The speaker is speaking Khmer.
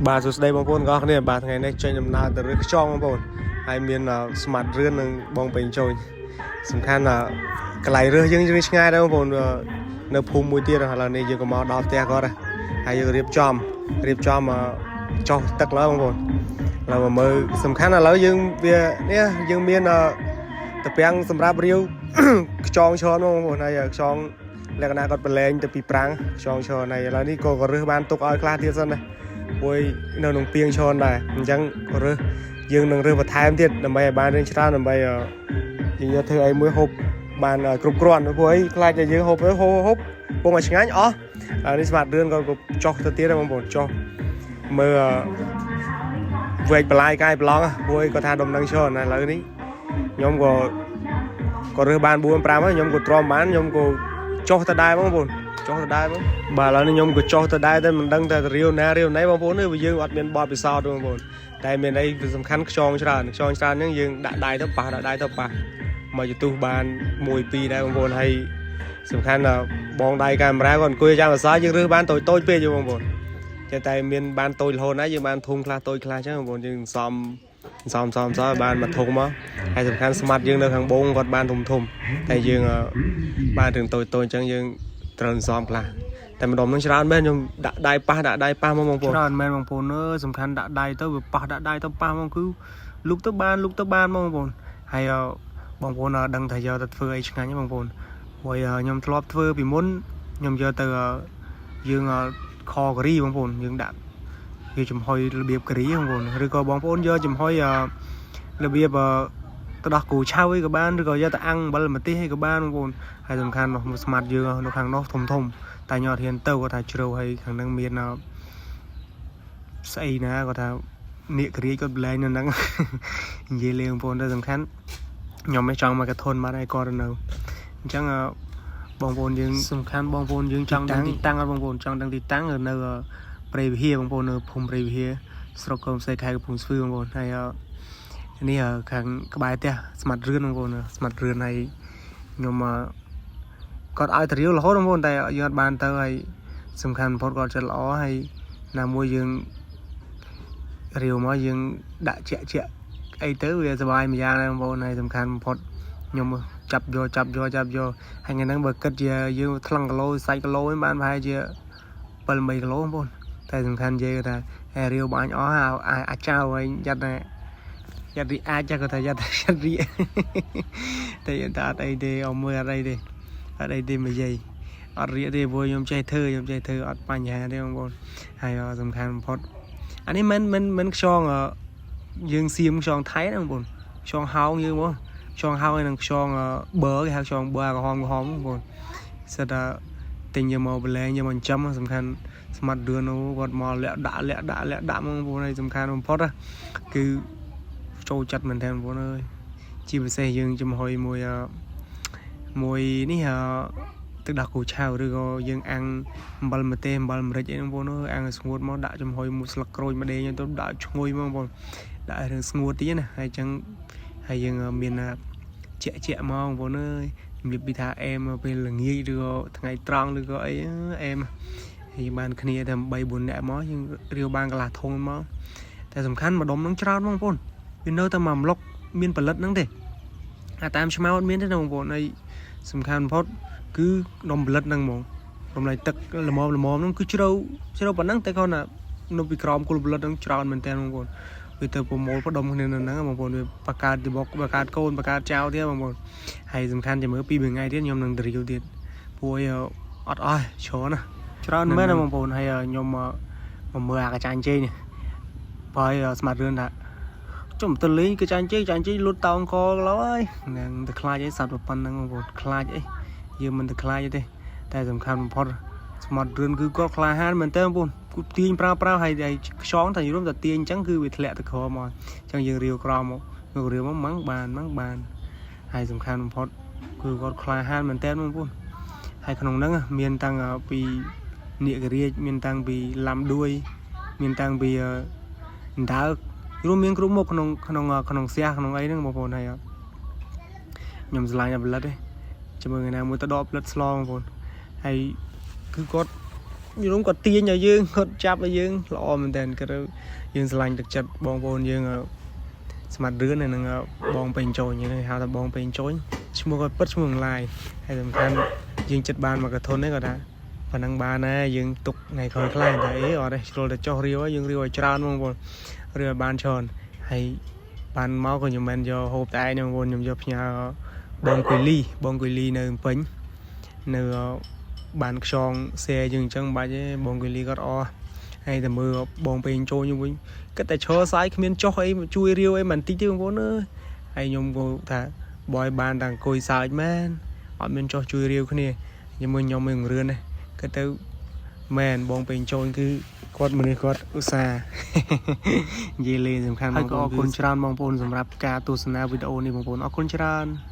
បាទសួស្តីបងប្អូនទាំងអស់គ្នាបាទថ្ងៃនេះចេញដំណើរទៅរើសខ្យងបងប្អូនហើយមានស្មាត់រឿននិងបងពេញចូលសំខាន់កន្លែងរើសយើងយើងឆ្ងាយដែរបងប្អូននៅភូមិមួយទៀតឥឡូវនេះយើងក៏មកដល់ផ្ទះគាត់ដែរហើយយើងរៀបចំរៀបចំចុះទឹកឡើយបងប្អូនឥឡូវមកមើលសំខាន់ឥឡូវយើងវានេះយើងមានតពាំងសម្រាប់រាវ ខ្យងច្រើនបងប្អូនហើយខ្យងលក្ខណៈគាត់ប្រឡែងទៅពីប្រាំងខ្យងច្រើនហើយឥឡូវនេះក៏ក៏រើសបានទុកឲ្យខ្លះទៀតសិនណា ព្រោះនៅក្នុងពីងច្រើនដែរអញ្ចឹងក៏រើសយើងនឹងរើសបន្ថែមទៀតដើម្បីឲ្យបានរឿងច្រើនដើម្បីយើងយកធ្វើអីមួយហូបបានគ្រប់គ្រាន់ព្រោះអីខ្លាចតែយើងហូបទៅហូបហូបពងឲ្យឆ្ងាញ់អស់ហើយនេះស្មាតរឿនក៏ចុះទៅទៀតដែរបងប្អូនចុះមើលវែកបន្លាយកាយប្រឡងព្រោះអីគាត់ថាដុំនឹងច្រើនណាឥឡូវនេះខ្ញុំក៏ក៏រើសបាន4 5ហើយខ្ញុំក៏ទ្រាំបានខ្ញុំក៏ចុះទៅដែរបងប្អូនចុះទៅដែរបងបាទឥឡូវនេះខ្ញុំក៏ចុះទៅដែរតែមិនដឹងថារាវណារាវណីបងប្អូនវាយើងអត់មានបទពិសោធន៍ទេបងប្អូនតែមានអីសំខាន់ខ្យងច្រើនខ្យងច្រើនហ្នឹងយើងដាក់ដៃទៅប៉ះដាក់ដៃទៅប៉ះមកយទុះបាន1 2ដែរបងប្អូនហើយសំខាន់បងដៃកាមេរ៉ាគាត់អង្គុយចាំអាសាយើងរើសបានតូចតូចពេកបងប្អូនតែតែមានបានតូចរហូតណាយើងបានធុងខ្លះតូចខ្លះអញ្ចឹងបងប្អូនយើងសំសំសំសំបានមួយធុងមកហើយសំខាន់ស្មាត់យើងនៅខាងបងគាត់បានធំធំតែយើងបានរឿងតូចតូចអញ្ចឹងយើងត្រូវសំខ្លះតែម្ដុំនឹងច្រើនមែនខ្ញុំដាក់ដៃប៉ះដាក់ដៃប៉ះមកបងប្អូនច្រើនមែនបងប្អូនអើយសំខាន់ដាក់ដៃទៅវាប៉ះដាក់ដៃទៅប៉ះមកគឺលុកទៅបានលុកទៅបានមកបងប្អូនហើយបងប្អូនដឹងថាយកទៅធ្វើអីឆ្ងាញ់ទេបងប្អូនព្រោះខ្ញុំធ្លាប់ធ្វើពីមុនខ្ញុំយកទៅយើងខការីបងប្អូនយើងដាក់វាចំហុយរបៀបការីបងប្អូនឬក៏បងប្អូនយកចំហុយរបៀបទៅដោះគោឆៅអីក៏បានឬក៏យកទៅអាំងអំបិលម្ទេសអីក៏បានបងប្អូនហើយសំខាន់នោះស្មាតយើងនៅខាងនោះធំធំតែខ្ញុំអត់ហ៊ានទៅគាត់ថាជ្រៅហើយខាងហ្នឹងមានស្អីណាគាត់ថានាគរាជគាត់ប្លែងនៅហ្នឹង និយាយលេងបងប្អូនតែសំខាន់ខ្ញុំមិនចង់មកកធនបាត់ហើយគាត់ទៅនៅអញ្ចឹងបងប្អូនយើងសំខាន់បងប្អូនយើងចង់ដឹងទីតាំងអត់បងប្អូនចង់ដឹងទីតាំងនៅព្រៃវិហារបងប្អូននៅភូមិព្រៃវិហារស្រុកកុំសេខេត្តកំពង់ស្ពឺបងប្អូនហើយនេះខាងក្បែរផ្ទះស្មាត់រឿនបងប្អូនស្មាត់រឿនហើយខ្ញុំគាត់ឲ្យទៅរាវរហូតបងប្អូនតែយើងអត់បានទៅហើយសំខាន់បំផុតគាត់ចិត្តល្អហើយណាមួយយើងរាវមកយើងដាក់ជាក់ជាក់អីទៅវាសុបាយមួយយ៉ាងដែរបងប្អូនហើយសំខាន់បំផុតខ្ញុំចាប់យកចាប់យកចាប់យកហើយថ្ងៃហ្នឹងបើគិតជាយើងថ្លឹងគីឡូសាច់គីឡូបានប្រហែលជា7 8គីឡូបងប្អូនតែសំខាន់និយាយថាហែរាវបាញ់អស់អាចៅហើយយ៉ាត់ណាយ៉ាត់រីអាចគាត់ថាយ៉ាត់យ៉ាត់រីតែយើងថាអត់អីទេអមមើលអត់អីទេអត់អីទេមួយយាយអត់រៀកទេព្រោះខ្ញុំចេះធ្វើខ្ញុំចេះធ្វើអត់បញ្ហាទេបងប្អូនហើយសំខាន់បំផុតអានេះមិនមិនមិនខ្យងយើងសៀមខ្យងថៃណាបងប្អូនខ្យងហោងយើងមកខ្យងហោងហើយនឹងខ្យងបើគេហៅខ្យងបើក្រហមក្រហមបងប្អូនសិតតែទិញយកមកប្រឡែងយកមកចិញ្ចឹមសំខាន់ស្មាត់រឿននោះគាត់មកលាក់ដាក់លាក់ដាក់លាក់ដាក់មកបងប្អូនហើយសំខាន់បំផុតគឺចូលចិត្តមែនទែនបងប្អូនអើយជាពិសេសយើងចំហុយមួយមួយនេះទឹកដោះគោឆៅឬក៏យើងអាំងអំបិលម្ទេសអំបិលម្រេចអីបងប្អូនអើយអាំងឲ្យស្ងួតមកដាក់ចំហុយមួយស្លឹកក្រូចម្ដេងទៅដាក់ឈ្ងុយមកបងប្អូនដាក់រឿងស្ងួតទៀតណាហើយអញ្ចឹងហើយយើងមានជាក់ជាក់មកបងប្អូនអើយជំរាបពីថាអែមពេលល្ងាចឬក៏ថ្ងៃត្រង់ឬក៏អីអែមហើយបានគ្នាតែ3 4នាក់មកយើងរាវបានកន្លះធុងមកតែសំខាន់ម្ដុំនឹងច្រើនបងប្អូនវានៅតែមួយប្លុកមានផលិតហ្នឹងទេអាតាមឆ្មៅអត់មានទេណាបងប្អូនហើយសំខាន់បំផុតគឺដុំផលិតហ្នឹងហ្មងរំលែកទឹកល្មមល្មមហ្នឹងគឺជ្រៅជ្រៅប៉ុណ្ណឹងតែគាត់ណានៅពីក្រោមគល់ផលិតហ្នឹងច្រើនមែនតើបងប្អូនវាទៅប្រមូលផ្ដុំគ្នានៅហ្នឹងបងប្អូនវាបង្កើតច្បុកបង្កើតកូនបង្កើតចៅទៀតបងប្អូនហើយសំខាន់ចាំមើលពីរថ្ងៃទៀតខ្ញុំនឹងទៅរាវទៀតព្រោះអត់អស់ច្រើនណាច្រើនមែនណាបងប្អូនហើយខ្ញុំមកមើលអាកចាញ់ជ័យនេះបើឲ្យស្មាតរឿនថាជុំទៅលេងកចាញ់ជ័យចាញ់ជ័យលុតតោងកកឡើយហ្នឹងទៅខ្លាចអីសត្វប៉ុណ្្នឹងបងប្អូនខ្លាចអីយើងមិនទៅខ្លាចទេតែសំខាន់បំផុតស្មាត់រឿនគឺគាត់ក្លាហានមែនតើបងប្អូនគឺទាញប្រើប្រើហើយខ្យងតែយល់តែទាញអញ្ចឹងគឺវាធ្លាក់ទៅក្រោមមកអញ្ចឹងយើងរាវក្រោមមករាវមកម៉ងបានម៉ងបានហើយសំខាន់បំផុតគឺគាត់ក្លាហានមែនតើបងប្អូនហើយក្នុងហ្នឹងមានតាំងពីនាគរាជមានតាំងពីឡាំដួយមានតាំងពីអណ្ដើករួមមានគ្រប់មុខក្នុងក្នុងក្នុងសះក្នុងអីហ្នឹងបងប្អូនហើយខ្ញុំឆ្លាញ់តែផលិតទេជាមួយថ្ងៃណាមួយទៅដកផលិតស្លបងប្អូនហើយគឺគាត់ យល់គាត់ទាញឲ្យយើងគាត់ចាប់ឲ្យយើងល្អមែនតើគាត់យើងស្រឡាញ់ទឹកចិត្តបងប្អូនយើងស្មាត់រឿននឹងបងពេញចូលហ្នឹងហៅថាបងពេញចូលឈ្មោះគាត់ពិតឈ្មោះអង្ឡាយហើយសំខាន់យើងចិត្តបានមកកធននេះគាត់ថាប៉ុណ្ណឹងបានហើយយើងទុកថ្ងៃក្រោយខ្លាំងតែអីអត់ទេជ្រុលតែចុះរាវយើងរាវឲ្យច្រើនបងប្អូនរាវឲ្យបានច្រើនហើយបានមកក៏ខ្ញុំមិនយកហូបតែឯងបងប្អូនខ្ញុំយកផ្ញើបងគុយលីបងគុយលីនៅភ្នំពេញនៅបានខ្យងសែយើងអញ្ចឹងបាច់ទេបងគុយលីគាត់អស់ហើយតែមើលបងពេញចូលខ្ញុំវិញគិតតែឈរសាយគ្មានចុះអីជួយរាវអីមិនតិចទេបងប្អូនអើយហើយខ្ញុំក៏ថាបយបានតែអង្គុយសើចមែនអត់មានចុះជួយរាវគ្នាខ្ញុំមើលខ្ញុំមើលរឿនណាគិតទៅមែនបងពេញចូលគឺគាត់មនុស្សគាត់ឧស្សាហ៍ និយាយលេងសំខាន់ហើយក៏អរគុណច្រើនបងប្អូនសម្រាប់ការទស្សនាវីដេអូនេះបងប្អូនអរគុណច្រើន។